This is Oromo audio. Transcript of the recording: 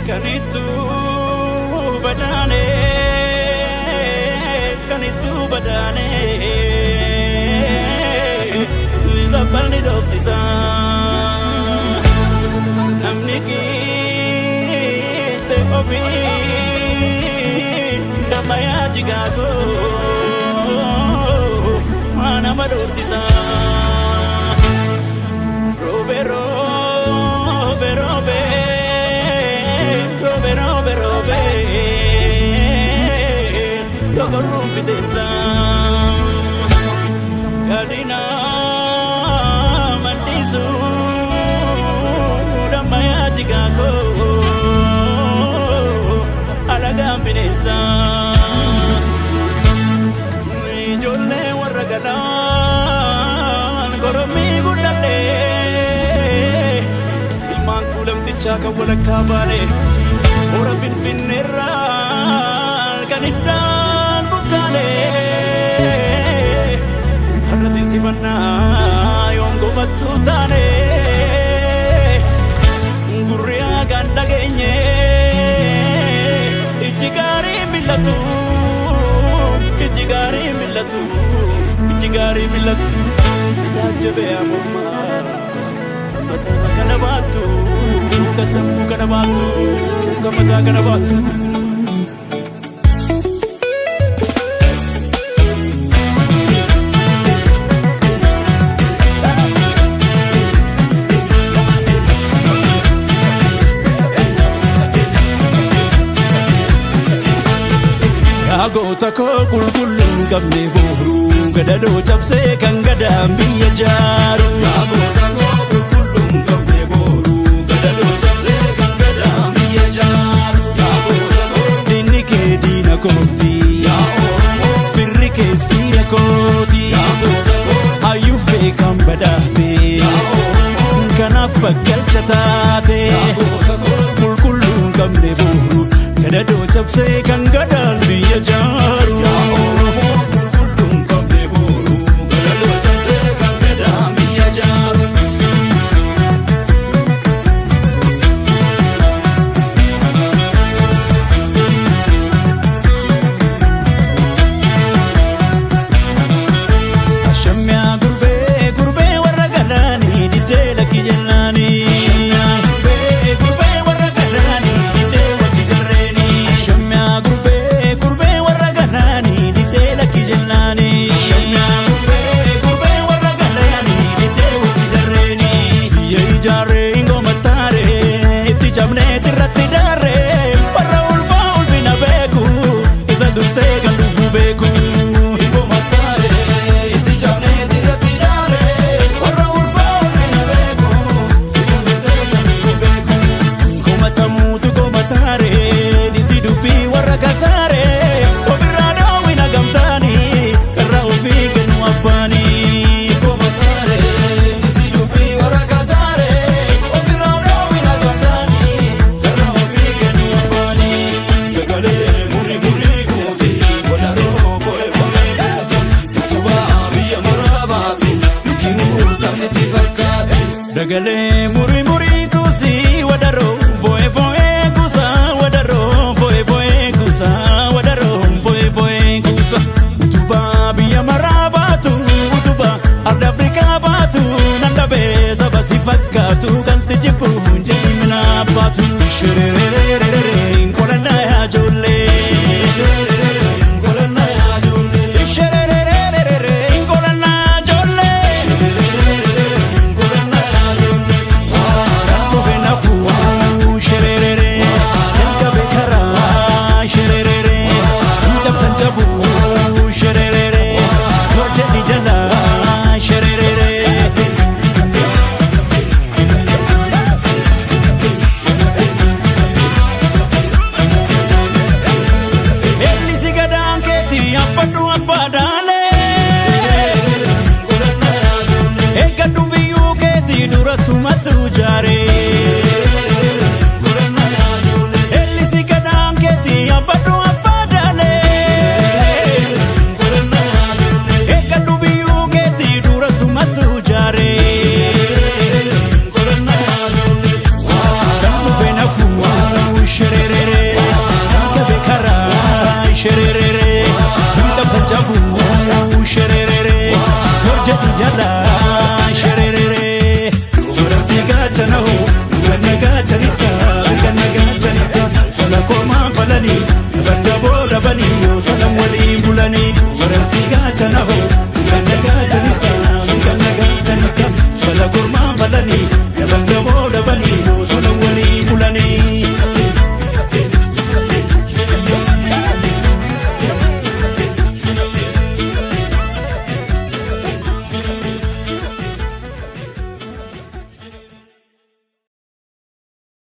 Kanittu badhaane, kanittu badhaane, zabbalni dhoofsisa. Namni qiitte ofii dammayaa jigaagoo maa nama doorsisa. Roobe roobe roobe roobe roobe roobe sokorruun fiteessa. Gadina mandisu dammayaa jigaagoo alagaan bineensa. Ijoollee warra galaan korommii guddallee ilmaan tuulamtichaa kan walakkaa baane hora Finfinneerraa kan iddaan bukkaane har'a sisimannaa yoom gofattuu taane gurri hagaan dhageenye ijji gaarii mil'atu, ijji gaarii mil'atu, ijji gaarii mil'atu. Sitaajjabee mormaa mataa kana baattu, ka sammuu kana baattu, ka mataa kana baattu. Yaa goota koo qulqulluun qabne booruu gadadoo cabsee kan gadaan biyya jaaru. Yaa goota koo qulqulluun qabne booruu gadadoo cabsee kan gadaan biyya jaaru. Yaa goota koo. Diinni kee diina kooti. Yaa Oromoo. Firri kees fiira kooti. Yaa goota koo. Hayyuuf beekan badhaate. Yaa Oromoo. Kanaaf bakkalcha taate. Yaa goota koo. Qulqulluun qabne booruu gadadoo cabsee kan gadaan biyya jaaru. Yaa Oromoo qulqulluun qabne booruu gadadoo cabsee kan gadaan biyya jaaru. Ashamyaa gurbee gurbee warra galaanii diddee lakki jennaanii. Ashamyaa gurbee gurbee warra galaanii diddee wajji jarreeni. Ashamyaa gurbee gurbee warra galaanii diddee lakki jennaanii. Ashamyaa gurbee gurbee warra galaanii diddee wajji jarreeni. Biyya ijaarree hin taaree itti cabnee irratti daaree warra ulfaa ulfina beeku isa dursee kan dhufu beeku. Hibboo mattaaree itti cabnee irratti daaree warra ulfaa ulfina beeku isa dursee kan dhufu beeku. Komatamuutu komataaree dhisi dubbii warra kasaaree ofirraa dhoowwina gamtaanii karra ofii kennu abbaanii. Hibboo mattaaree isi dubbii warra kasaaree ofirraa dhoowwina gamtaanii karra ofii kennu abbaanii. Gagalee murii murii kuusi wadaroo fo'e fo'e kuusi utubaa biyya maraa baatu jiruu sabni si fakkaatu. Dagalee murii murii kuusii wadaroo fo'e fo'e kuusaa wadaroo fo'e fo'e kuusaa wadaroo fo'e fo'e kuusa. Utubaa biyya maraa baatu, utubaa arda Afrikaa baatu, nan dhabee saba si fakkaatu kan si jibbu hin jedhi mina baatu. Shirerererere kolannaa yaa ijoollee. Kolannaa yaa ijoollee. Shirerererere kolannaa yaa ijoollee. Kolannaa yaa ijoollee. Kofe nafuu shererere jalqabe karaa shererere cabsan cabuu shererere torjedhi jala shererere. qabu shererere zorjedhi jala shererere. Si gaachana hoo ganna gaachanita ganna gaachanita fala komaan falanii badda booda banii yoo tolan waliin bulanii. Si gaachana hoo.